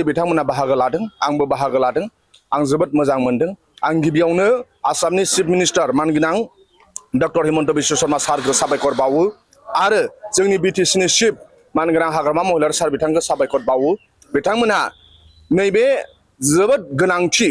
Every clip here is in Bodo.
बिथांमोना बाहागो लादों आंबो बाहागो लादों आं जोबोद मोजां मोनदों आं गिबियावनो आसामनि चिफ मिनिस्टार मानगोनां डक्टर हिमन्त बिश्व शर्मा सारखौ साबायखर बावो आरो जोंनि बिटिसिनि चिफ मानगोनां हाग्रामा महिलारी सार बिथांखौ साबायखर बावो बिथांमोना नैबे जोबोद गोनांथि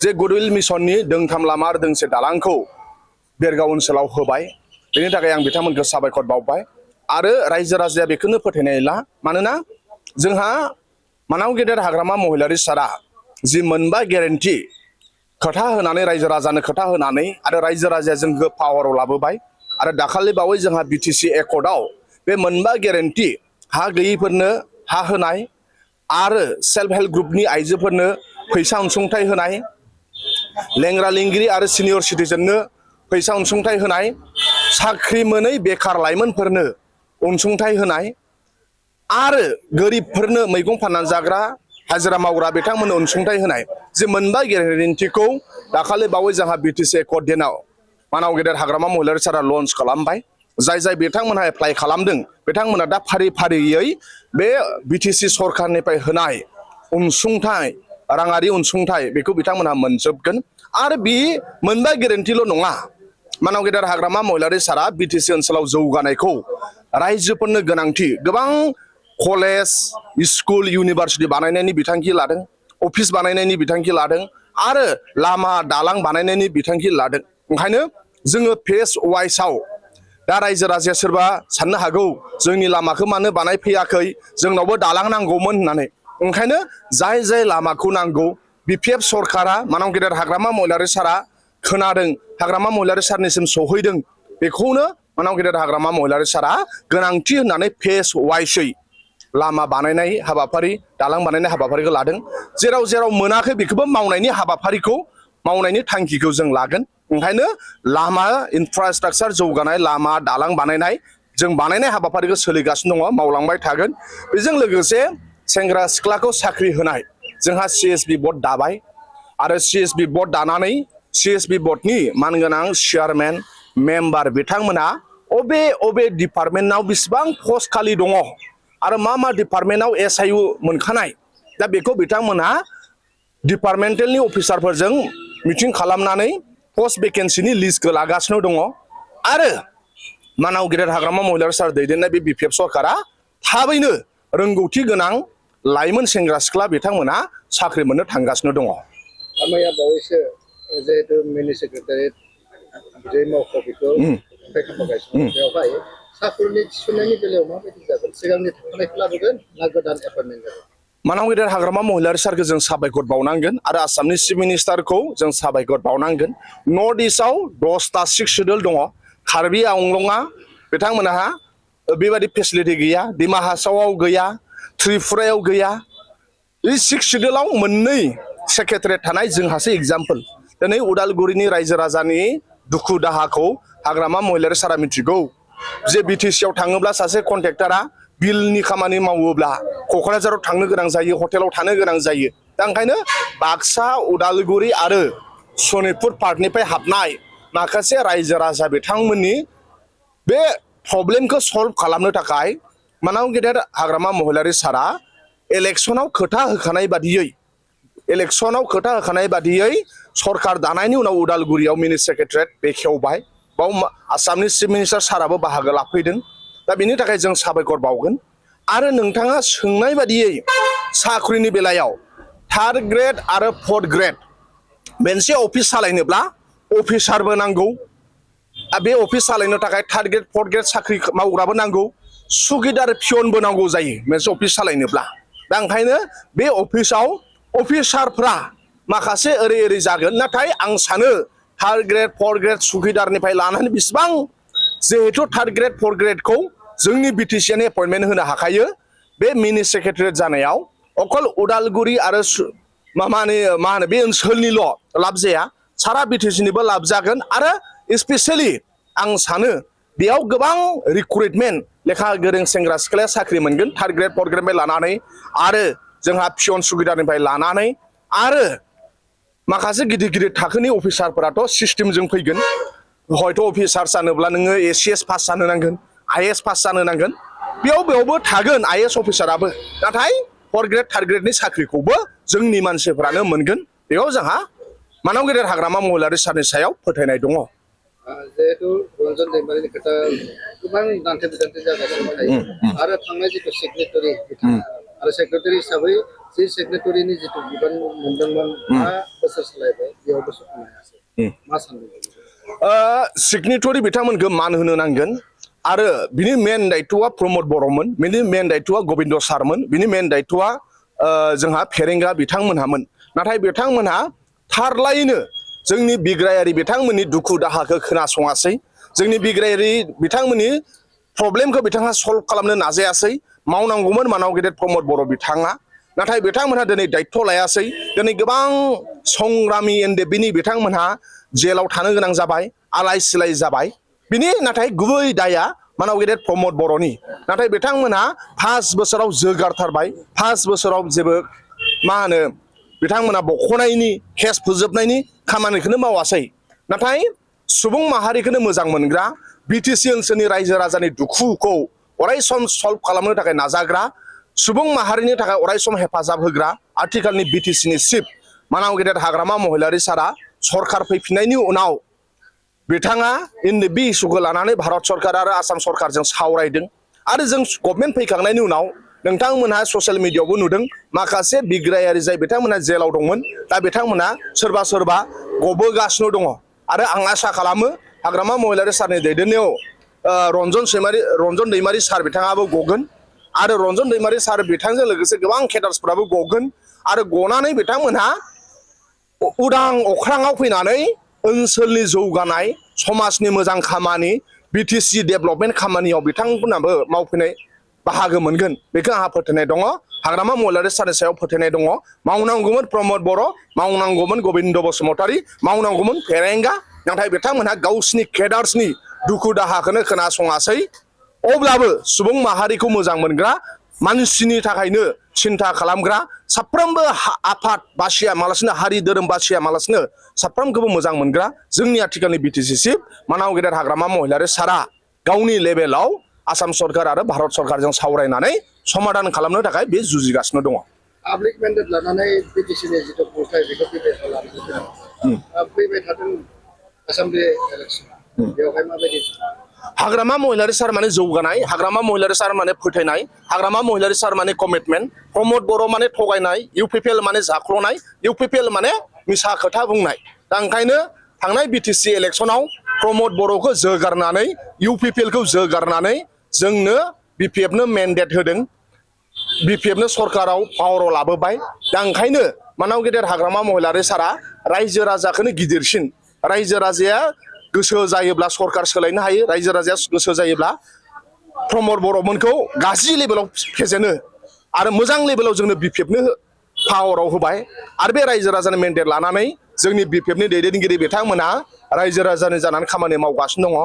जे गुडविल मिशननि दोंथाम लामा आरो दोंसे दालांखौ बेरगाव ओनसोलाव होबाय बेनि थाखाय आं बिथांमोनखौ साबायखर बावबाय आरो रायजो राजाया बेखौनो फोथायनायला मानोना जोंहा मानाव गेदेर हाग्रामा महिलारी सारा जि मोनबा गेरेन्टि खोथा होनानै रायजो राजानो खोथा होनानै आरो रायजो राजाया जोंखौ पावाराव लाबोबाय आरो दाखालि बावै जोंहा बिटिसि एकर्डआव बे मोनबा गेरेन्टि हा गैयैफोरनो हा होनाय आरो सेल्फ हेल्प ग्रुपनि आइजोफोरनो फैसा अनसुंथाइ होनाय लेंग्रा लिंगिरि आरो सिनियर सिटिजेननो फैसा अनसुंथाइ होनाय साख्रि मोनै बेखार लाइमोनफोरनो अनसुंथाइ होनाय आरो गोरिबफोरनो मैगं फाननानै जाग्रा हाजिरा मावग्रा बिथांमोननो अनसुंथाइ होनाय जे मोनबा गेरेन्टिखौ दाखालि बावै जोंहा बिटिसि एकर्ड डेनाव मानाव गेदेर हाग्रामा महिलारी सारा लन्च खालामबाय जाय बिथांमोनहा एप्लाइ खालामदों बिथांमोना दा फारि फारियै बे बिटिसि सरकारनिफ्राय होनाय अनसुंथाइ राङारि अनसुंथाइ बेखौ बिथांमोनहा मोनजोबगोन आरो बि मोनबा गेरेन्टिल' नङा मानाव गेदेर हाग्रामा महिलारी सारा बिटिसि ओनसोलाव जौगानायखौ रायजोफोरनो गोनांथि गोबां कलेज स्कुल इउनिभारसिटि बानायनायनि बिथांखि लादों अफिस बानायनायनि बिथांखि लादों आरो लामा दालां बानायनायनि बिथांखि लादों ओंखायनो जोङो फेस वाइसआव दा रायजो राजाया सोरबा साननो हागौ जोंनि लामाखौ मानो बानायफैयाखै जोंनावबो दालां नांगौमोन होननानै ओंखायनो जाय लामाखौ नांगौ बिपिएफ सरकारा मानाव गेदेर हाग्रामा महिलारी सारा खोनादों हाग्रामा महिलारी सारनिसिम सहैदों बेखौनो मानाव गेदेर हाग्रामा महिलारी सारा गोनांथि होननानै फेस वाइसै लामा बानायनाय हाबाफारि दालां बानायनाय हाबाफारिखौ लादों जेराव मोनाखै बेखौबो मावनायनि हाबाफारिखौ मावनायनि थांखिखौ जों लागोन ओंखायनो लामा इनफ्रास्ट्राक्चार जौगानाय लामा दालां बानायनाय जों बानायनाय हाबाफारिखौ सोलिगासिनो दङ मावलांबाय थागोन बेजों लोगोसे सेंग्रा सिख्लाखौ साख्रि होनाय जोंहा सिएसबि बर्ड दाबाय आरो सिएसबि बर्ड दानानै सिएसबि बर्डनि मानगोनां चेयारमेन मेम्बार बिथांमोना अबे डिपार्टमेन्टआव बेसेबां पस्ट खालि दङ आरो मा डिपार्टमेन्टआव एसआइउ मोनखानाय दा बेखौ बिथांमोनहा डिपार्टमेन्टेलनि अफिसारफोरजों मिटिं खालामनानै पस्ट भेकेन्सिनि लिस्टखौ लागासिनो दङ आरो मानाव गेदेर हाग्रामा महिलारी सार दैदेननाय बे बिपिएफ सरकारा थाबैनो रोंगौथि गोनां लाइमोन सेंग्रा सिख्ला बिथांमोना साख्रि मोननो थांगासिनो दङ मैया बावैसो जिहेतु मिनि सेक्रेटारियेट बिदै मावख'खौ खालामगासिनो बेवहाय साख्रिनि थिसननायनि बेलायाव माबायदि जागोन सिगांनि थाखानायखौ लाबोगोन ना गोदान एपइन्टमेन्ट जागोन मानाव गेदेर हाग्रामा महिलारी सारखौ जों साबायखर बावनांगोन आरो आसामनि चिफ मिनिस्टारखौ जों साबायखर बावनांगोन नर्थ इस्टआव 10टा 6 शेड्युल दङ कार्बि आंलंआ बिथांमोनहा बेबायदि फेसिलिटि गैया डिमा हासावआव गैया त्रिपुरायाव गैया बे 6 शेड्युलाव मोननै सेक्रेटारियेट थानाय जोंहासो एग्जाम्पल दिनै उदालगुरिनि रायजो राजानि दुखु दाहाखौ हाग्रामा महिलारी सारा मिथिगौ जे बिटिसिआव थाङोब्ला सासे कन्ट्रेक्टरा बिलनि खामानि मावोब्ला क'क्राझाराव थांनो गोनां जायो हटेलाव थानो गोनां जायो दा ओंखायनो बाक्सा उदालगुरि आरो सनितपुर पार्कनिफ्राय हाबनाय माखासे रायजो राजा बिथांमोननि बे प्रब्लेमखौ सल्भ खालामनो थाखाय मानाव गेदेर हाग्रामा महिलारी सारा इलेक्सनाव खोथा होखानाय बादियै सरकार दानायनि उनाव उदालगुरियाव मिनि सेक्रेटारियेट बेखेवबाय बाव आसामनि चिफ मिनिस्टार साराबो बाहागो लाफैदों दा बेनि थाखाय जों साबायखर बावगोन आरो नोंथाङा सोंनाय बादियै साख्रिनि बेलायाव 3rd ग्रेड आरो 4th ग्रेड मोनसे अफिस सालायनोब्ला अफिसारबो नांगौ बे अफिस सालायनो थाखाय 3rd ग्रेड 4th ग्रेड साख्रि मावग्राबो नांगौ सुगिदार पियनबो नांगौ जायो मोनसे अफिस सालायनोब्ला दा ओंखायनो बे अफिसाव अफिसारफ्रा माखासे ओरै जागोन नाथाय आं सानो 3rd ग्रेड 4th ग्रेड सुगिदारनिफ्राय लानानै बेसेबां जिहेतु 3rd ग्रेड 4th ग्रेडखौ जोंनि बिटिसिआनो एपइन्टमेन्ट होनो हाखायो बे मिनि सेक्रेटारियेट जानायाव अकल उदालगुरि आरो मा होनो बे ओनसोलनिल' लाब जाया सारा बिटिसिनिबो लाब जागोन आरो स्पेसियेलि आं सानो बेयाव गोबां रिक्रुटमेन्ट लेखा गोरों सेंग्रा सिख्लाया साख्रि मोनगोन 3rd ग्रेड 4th ग्रेडनिफ्राय लानानै आरो जोंहा पियन सुगिदारनिफ्राय लानानै आरो माखासे गिदिर थाखोनि अफिसारफोराथ' सिस्टेमजों फैगोन हयथ' अफिसार जानोब्ला नोङो एसिएस पास जानो नांगोन आइएएस पास जानो नांगोन बेयावबो थागोन आइएएस अफिसाराबो नाथाय 4 ग्रेड 3 ग्रेडनि साख्रिखौबो जोंनि मानसिफोरानो मोनगोन बेयाव जोंहा मानाव गेदेर हाग्रामा महिलारि सारनि सायाव फोथायनाय दङ जिहेतु रन्जन दैमारिनि खोथा गोबां दान्थे बिदान्थे जागासिनो थायो आरो थांनाय जिथु सेक्रेटारि आरो सेक्रेटारि हिसाबै जि सेक्रेटारिनि जिथु बिबान मोनदोंमोन मा बोसोर सोलायबाय बेयावबो सफैनो हायासै मा सानदों सिगनेटरि बिथांमोनखौ मान होनो नांगोन आरो बिनि मेन दायित्वआ प्रमद बर'मोन बिनि मेन दायित्वआ गोबिन्द सारमोन बिनि मेन दायित्वआ जोंहा फेरेंगा बिथांमोनहामोन नाथाय बिथांमोनहा थारलायैनो जोंनि बिग्रायारि बिथांमोननि दुखु दाहाखौ खोनासङासै जोंनि बिग्रायारि बिथांमोननि प्रब्लेमखौ बिथाङा सल्भ खालामनो नाजायासै मावनांगौमोन मानाव गेदेर प्रमद बर' बिथाङा नाथाय बिथांमोनहा दिनै दायित्व लायासै दिनै गोबां संग्रामि एनडेबिनि बिथांमोनहा जेलाव थानो गोनां जाबाय आलाय सिलाय जाबाय बिनि नाथाय गुबै दाया मानाव गेदेर प्रमद बर'नि नाथाय बिथांमोनहा 5 बोसोराव जोगारथारबाय 5 बोसोराव जेबो मा होनो बिथांमोना बख'नायनि केस फोजोबनायनि खामानिखौनो मावासै नाथाय सुबुं माहारिखौनो मोजां मोनग्रा बिटिसि ओनसोलनि रायजो राजानि दुखुखौ अरायसम सल्भ खालामनो थाखाय नाजाग्रा सुबुं माहारिनि थाखाय अरायसम हेफाजाब होग्रा आथिखालनि बिटिसिनि चिफ मानाव गेदेर हाग्रामा महिलारि सारा सरकार फैफिननायनि उनाव बिथाङा बे इस्युखौ लानानै भारत सरकार आरो आसाम सरकारजों सावरायदों आरो जों गभर्नमेन्ट फैखांनायनि उनाव नोंथांमोनहा ससियेल मिडियायावबो नुदों माखासे बिग्रायारि जाय बिथांमोनहा जेलाव दंमोन दा बिथांमोनहा सोरबा सोरबा गबोगासिनो दङ आरो आं आसा खालामो हाग्रामा महिलारि सारनि दैदेननायाव रन्जन दैमारि सार बिथाङाबो गगोन आरो रन्जन दैमारि सार बिथांजों लोगोसे गोबां केडार्सफोराबो गगोन आरो गनानै बिथांमोनहा उदां अख्राङाव फैनानै ओनसोलनि जौगानाय समाजनि मोजां खामानि बिटिसि डेभेलपमेन्ट खामानियाव बिथांमोनाबो मावफैनाय बाहागो मोनगोन बेखौ आंहा फोथायनाय दङ हाग्रामा महिलारि सारनि सायाव फोथायनाय दङ मावनांगौमोन प्रमद बर' मावनांगौमोन गोबिन्द बसुमतारी मावनांगौमोन फेरेंगा नाथाय बिथांमोनहा गावसिनि केडार्सनि दुखु दाहाखौनो खोनासङासै अब्लाबो सुबुं माहारिखौ मोजां मोनग्रा मानसिनि थाखायनो सिन्था खालामग्रा साफ्रोमबो आफाद बासिया मालासिनो हारि धोरोम बासिया मालासिनो साफ्रोमखौबो मोजां मोनग्रा जोंनि आथिखालनि बिटिसि चिफ मानाव गेदेर हाग्रामा महिलारि सारा गावनि लेभेलाव आसाम सरकार आरो भारत सरकारजों सावरायनानै समाधान खालामनो थाखाय बे जुजिगासिनो दङ पाब्लिक मेन्डेट लानानै बिटिसिनि जिथु खुंथाय बेखौ प्रिपेयार लानानै फैबाय थादों एसेमब्लि इलेक्सन बेवहाय माबायदि हाग्रामा महिलारि सार माने जौगानाय हाग्रामा महिलारि सार माने फोथायनाय हाग्रामा महिलारि सार माने कमिटमेन्ट प्रमद बर' माने थगायनाय इउपिपिएल माने जाख्ल'नाय इउपिपिएल माने मिसा खोथा बुंनाय दा ओंखायनो थांनाय बिटिसि इलेक्सनाव प्रमद बर'खौ जोगारनानै इउपिपिएलखौ जोगारनानै जोंनो बिपिएफनो मेन्डेट होदों बिपिएफनो सरकाराव पावाराव लाबोबाय दा ओंखायनो मानाव गेदेर हाग्रामा महिलारि सारा रायजो राजाखौनो गिदिरसिन रायजो राजाया गोसो जायोब्ला सरकार सोलायनो हायो रायजो राजाया गोसो जायोब्ला प्रमद बर'मोनखौ गाज्रि लेभेलाव फेजेनो आरो मोजां लेभेलाव जोंनो बिपिएफनो पावाराव होबाय आरो बे रायजो राजानि मेन्डेट लानानै जोंनि बिपिएफनि दैदेनगिरि बिथांमोना रायजो राजानि जानानै खामानि मावगासिनो दङ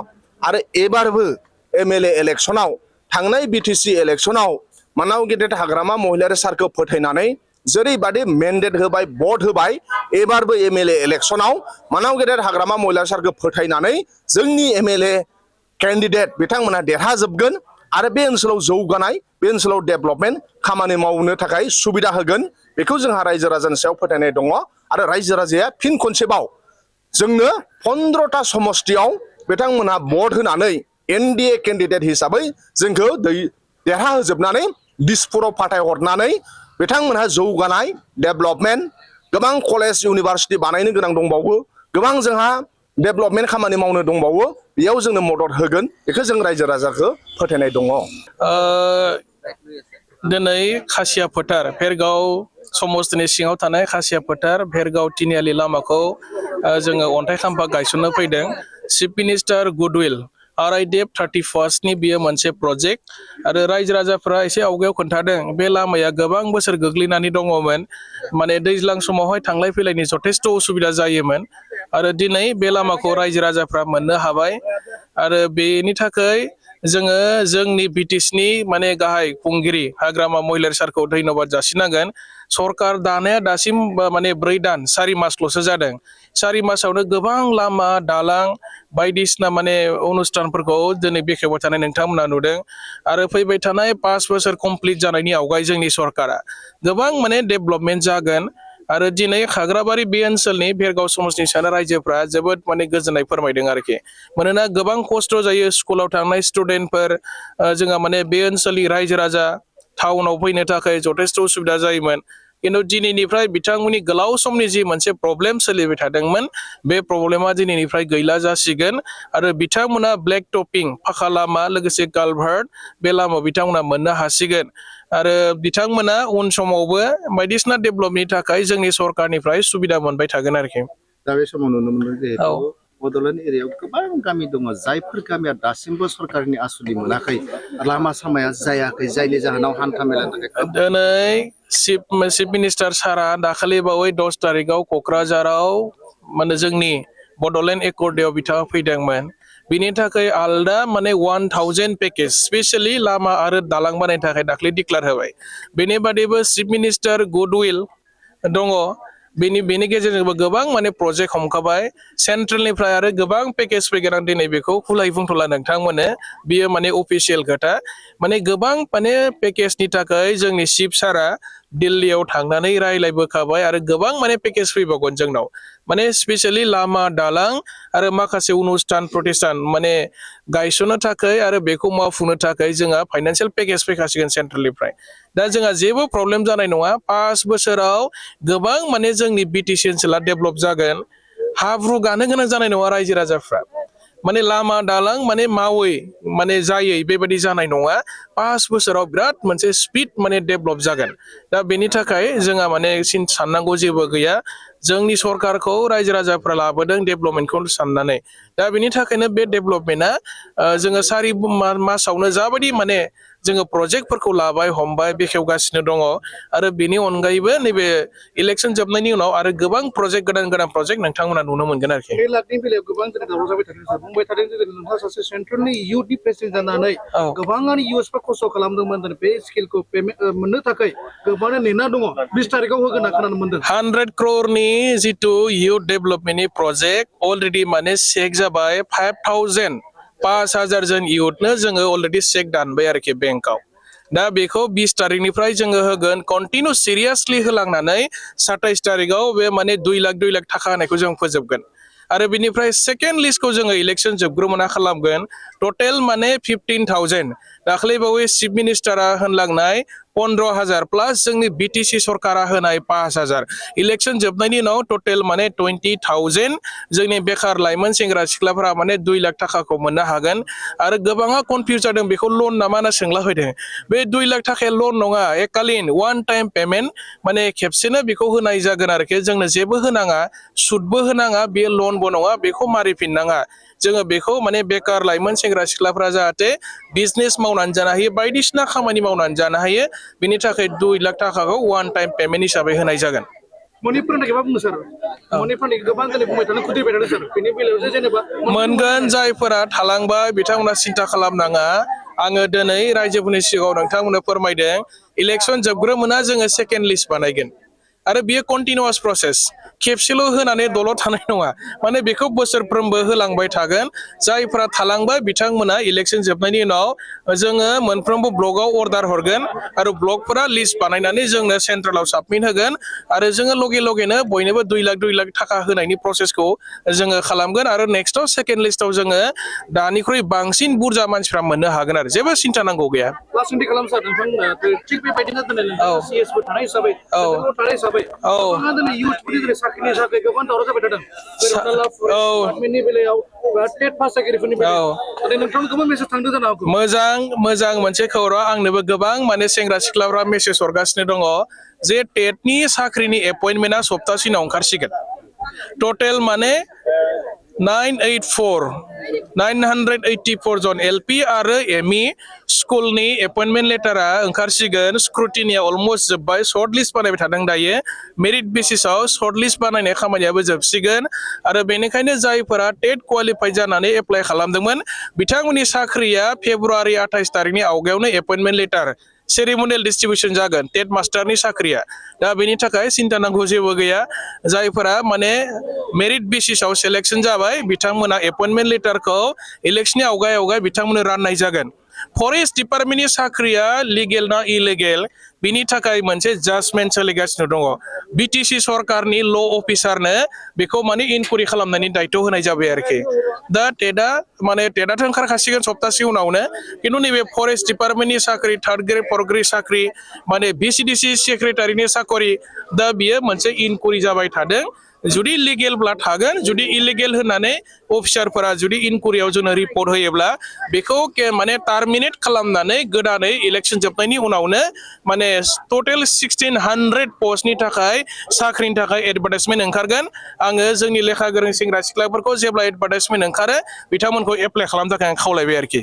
आरो एबारबो एमएलए इलेक्सनाव थांनाय बिटिसि इलेक्सनाव मानाव गेदेर हाग्रामा महिलारि सारखौ फोथायनानै जेरैबादि मेन्डेट होबाय भट होबाय एबारबो एमएलए इलेक्सनाव मानाव गेदेर हाग्रामा महिलारि सारखौ फोथायनानै जोंनि एमएलए केन्डिडेट बिथांमोना देरहाजोबगोन आरो बे ओनसोलाव जौगानाय बे ओनसोलाव डेभेलपमेन्ट खामानि मावनो थाखाय सुबिदा होगोन बेखौ जोंहा रायजो राजानि सायाव फोथायनाय दङ आरो रायजो राजाया फिन खनसेबाव जोंनो 15टा समस्तियाव बिथांमोनहा भट होनानै एनडिए केन्डिडेट हिसाबै जोंखौ देरहाहोजोबनानै दिसपुराव फाथायहरनानै बिथांमोनहा जौगानाय डेभेलपमेन्ट गोबां कलेज इउनिभारसिटि बानायनो गोनां दंबावो गोबां जोंहा डेभेलपमेन्ट खामानि मावनो दंबावो बेयाव जोंनो मदद होगोन बेखौ जों रायजो राजाखौ फोथायनाय दङ दिनै खासिया फोथार भेरगाव समस्तिनि सिङाव थानाय खासिया फोथार भेरगाव तिनिआलि लामाखौ जोङो अन्थाइ खाम्फा गायसननो फैदों चिफ मिनिस्टार गुडविल आरआइडिएफ 31 बियो मोनसे प्रजेक्ट आरो रायजो राजाफ्रा एसे आवगायाव खोन्थादों बे लामाया गोबां बोसोर गोग्लैनानै दङमोन माने दैज्लां समावहाय थांलाय फैलायनि जथेस्थ' उसुबिदा जायोमोन आरो दिनै बे लामाखौ रायजो राजाफ्रा मोननो हाबाय आरो बेनि थाखाय जोङो जोंनि बिटिसिनि माने गाहाय खुंगिरि हाग्रामा महिलारी सारखौ धन्यबाद जासिनांगोन सरकार दानाया दासिम माने 4 दान 4 मासल'सो जादों 4 मासावनो गोबां लामा दालां बायदिसिना माने अनुष्ठानफोरखौ दिनै बेखेवबाय थानाय नोंथांमोना नुदों आरो फैबाय थानाय 5 बोसोर कमप्लिट जानायनि आवगाय जोंनि सरकारा गोबां माने डेभेलपमेन्ट जागोन आरो दिनै खाग्राबारि बे ओनसोलनि भेरगाव समाजनि साना रायजोफ्रा जोबोद माने गोजोननाय फोरमायदों आरोखि मानोना गोबां खस्थ' जायो स्कुलाव थांनाय स्टुडेन्टफोर जोंहा माने बे ओनसोलनि रायजो राजा टाउनाव फैनो थाखाय जथेस्थ' उसुबिदा जायोमोन किन्तु दिनैनिफ्राय बिथांमोननि गोलाव समनि जि मोनसे प्रब्लेम सोलिबाय थादोंमोन बे प्रब्लेमा दिनैनिफ्राय गैला जासिगोन आरो बिथांमोना ब्लेक टपिं फाखा लामा लोगोसे कालभार्ट बे लामायाव बिथांमोना मोननो हासिगोन आरो बिथांमोना उन समावबो बायदिसिना डेभेलपनि थाखाय जोंनि सरकारनिफ्राय सुबिदा मोनबाय थागोन आरोखि दा बे समाव नुनो मोनदों जिहेतु बड'लेण्ड एरियायाव गोबां गामि दङ जायफोर गामिया दासिमबो सरकारनि आसुलि मोनाखै लामा सामाया जायाखै जायनि जाहोनाव हान्था मेलानि थाखाय दिनै चिफ मिनिस्टार सारा दाखालि बावै 10 तारिखआव क'क्राझाराव माने जोंनि बड'लेण्ड एकर्डआव बिथाङा फैदोंमोन बिनि थाखाय आलदा माने 1000 पेकेज स्पेशली लामा आरो दालां बानायनो थाखाय दाखालि डिक्लेयार होबाय बेनि बादैबो चिफ मिनिस्टार गुडविल दङ बेनि गेजेरजोंबो गोबां माने प्रजेक्ट हमखाबाय सेन्ट्रेलनिफ्राय आरो गोबां पेकेज फैगोन आं दिनै बेखौ खुलायै बुंथ'ला नोंथांमोननो बियो माने अफिसियेल खोथा माने गोबां माने पेकेजनि थाखाय जोंनि चिफ सारा दिल्लीयाव थांनानै रायलायबोखाबाय आरो गोबां माने पेकेज फैबावगोन जोंनाव माने स्पेशली लामा दालां आरो माखासे अनुष्ठान प्रतिष्ठान माने गायसननो थाखाय आरो बेखौ मावफुंनो थाखाय जोंहा फाइनान्सियेल पेकेज फैखासिगोन सेन्ट्रेलनिफ्राय दा जोंहा जेबो प्रब्लेम जानाय नङा 5 बोसोराव गोबां माने जोंनि बिटिसि ओनसोला डेभेलप जागोन हाब्रु गानो गोनां जानाय नङा रायजो राजाफ्रा माने लामा दालां माने मावै माने जायै बेबायदि जानाय नङा 5 बोसोराव बिराद मोनसे स्पिड माने डेभेलप जागोन दा बेनि थाखाय जोंहा माने साननांगौ जेबो गैया जोंनि सरकारखौ रायजो राजाफ्रा लाबोदों डेभेलपमेन्टखौ साननानै दा बेनि थाखायनो बे डेभेलपमेन्टआ जोङो 4 मासावनो जाबायदि माने जोङो प्रजेक्टफोरखौ लाबाय हमबाय बेखेवगासिनो दङ आरो बेनि अनगायैबो नैबे इलेक्सन जोबनायनि उनाव आरो गोबां प्रजेक्ट गोदान प्रजेक्ट नोंथांमोना नुनो मोनगोन आरोखि बे लाखनि बेलायाव गोबां जों दावराव जाबाय थादों बुंबाय थादों जे नोंथाङा सासे सेन्ट्रेलनि इयुथनि प्रेसिडेन्ट जानानै गोबाङानो इउएसफ्रा खस्थ' खालामदोंमोन बे स्किलखौ मोननो थाखाय गोबाङानो नेना दङ 20 तारिखआव होगोन होनना खोनानो मोनदों 100 crore जितु इयुथ डेभेलपमेन्टनि प्रजेक्ट अलरेडि माने चेक जाबाय 5,000 जन इयुथनो जोङो अलरेडि चेक दानबाय आरोखि बेंकआव दा बेखौ 20 तारिखनिफ्राय जोङो होगोन कन्टिनिउ सिरियासलि होलांनानै 27 तारिखआव बे माने 2 लाख थाखा होनायखौ जों फोजोबगोन आरो बिनिफ्राय सेकेन्ड लिस्टखौ जोङो इलेक्सन जोबग्रोमोना खालामगोन टटेल माने 15,000 दाखालि बावै चिफ मिनिस्टारा होनलांनाय 15,000 प्लास जोंनि बिटिसि सरकारा होनाय 5,000 इलेक्सन जोबनायनि उनाव टटेल माने 20,000 जोंनि बेखार लाइमोन सेंग्रा सिख्लाफोरा माने 2 लाख थाखाखौ मोननो हागोन आरो गोबाङा कनफिउज जादों बेखौ लन नामा होनना सोंला फैदों बे 2 लाख थाखाया लन नङा एकालिन वान टाइम पेमेन्ट माने खेबसेनो बेखौ होनाय जागोन आरोखि जोंनो जेबो होनाङा सुदबो होनाङा बे लनबो नङा बेखौ मारिफिननाङा जोङो बेखौ माने बेकार लाइमोन सेंग्रा सिख्लाफ्रा जाहाथे बिजनेस मावनानै जानो हायो बायदिसिना खामानि मावनानै जानो हायो बिनि थाखाय 2 लाख थाखाखौ वान टाइम पेमेन्ट हिसाबै होनाय जागोन मणिपुरनि मा बुङो सार मणिपुरनि गोबां दिनै बुंबाय थादों खुद्रिबाय थादों सार बेनि बेलायाव जेनेबा मोनगोन जायफोरा थालांबाय बिथांमोना सिन्था खालामनाङा आङो दिनै रायजोफोरनि सिगाङाव नोंथांमोननो फोरमायदों इलेक्सन जोबग्रोमोना जोङो सेकेन्ड लिस्ट बानायगोन आरो बियो कन्टिनिउवास प्रसेस खेबसेल' होनानै दलद थानाय नङा माने बेखौ बोसोरफ्रोमबो होलांबाय थागोन जायफोरा थालांबाय बिथांमोना इलेक्सन जोबनायनि उनाव जोङो मोनफ्रोमबो ब्लकआव अर्डार हरगोन आरो ब्लकफोरा लिस्ट बानायनानै जोंनो सेन्ट्रेलाव साबमिट होगोन आरो जोङो लगेनो बयनोबो 2 लाख थाखा होनायनि प्रसेसखौ जोङो खालामगोन आरो नेक्स्टआव सेकेन्ड लिस्टआव जोङो दानिख्रुइ बांसिन बुरजा मानसिफ्रा मोननो हागोन आरो जेबो सिन्था नांगौ गैया लासुंदि खालाम सार नोंथांमोना थिग बेबायदिनो दिनै नोंथाङा सिएसबो थानाय हिसाबै थानाय हिसाबै गोबाङा दिनै इयुथफोरनि दिनै साख्रिनि थाखाय गोबां दावराव जाबाय थादों डिपार्टमेन्टनि बेलायाव टेट पास जागिरिफोरनि बेलायाव नोंथांनो गोबां मेसेज थांदों जानो हागौ मोजां मोनसे खौरां आंनोबो गोबां माने सेंग्रा सिख्लाफ्रा मेसेज हरगासिनो दङ जे टेटनि साख्रिनि एपइन्टमेन्टआ सप्तासेनि उनाव ओंखारसिगोन टटेल माने 984 जन LP आरो ME स्कुलनि एपइन्टमेन्ट लेटारा ओंखारसिगोन स्क्रुटिनिया अलमोस्ट जोब्बाय सर्ट लिस्ट बानायबाय थादों दायो मेरिट बेसिसाव सर्ट लिस्ट बानायनाय खामानियाबो जोबसिगोन आरो बेनिखायनो जायफोरा टेट क्वालिफाइ जानानै एप्लाइ खालामदोंमोन बिथांमोननि साख्रिया फेब्रुवारि 28 तारिखनि आवगायावनो एपइन्टमेन्ट लेटार सेरिमनियेल डिस्ट्रिबिउसन जागोन टेट मास्टारनि साख्रिया दा बेनि थाखाय सिन्था नांगौ जेबो गैया जायफोरा माने मेरिट बेसिसाव सेलेक्सन जाबाय बिथांमोना एपइन्टमेन्ट लेटारखौ इलेक्शननि आवगाय बिथांमोननो राननाय जागोन फरेस्ट डिपार्टमेन्टनि साख्रिया लिगेल ना इलिगेल बिनि थाखाय मोनसे जाजमेन्ट सोलिगासिनो दङ BTC सरकारनि ल' अफिसारनो बेखौ माने इनकुरि खालामनायनि दायित्व होनाय जाबाय आरोखि दा टेटआथ' ओंखारखासिगोन सप्तासे उनावनो खिन्थु नैबे फरेस्ट डिपार्टमेन्टनि साख्रि थार्ड ग्रेड फर्थ ग्रेड साख्रि माने BCDC सेक्रेटारिनि साखरि दा बियो मोनसे इनकुरि जाबाय थादों जुदि लिगेलब्ला थागोन जुदि इलिगेल होननानै अफिसारफोरा जुदि इनकुरियाव जोंनो रिपर्ट होयोब्ला बेखौ माने टार्मिनेट खालामनानै गोदानै इलेक्सन जोबनायनि उनावनो माने टटेल 1600 पस्टनि थाखाय साख्रिनि थाखाय एडभार्टाइजमेन्ट ओंखारगोन आङो जोंनि लेखा गोरों सेंग्रा सिख्लाफोरखौ जेब्ला एडभार्टाइजमेन्ट ओंखारो बिथांमोनखौ एप्लाइ खालामनो थाखाय आं खावलायबाय आरोखि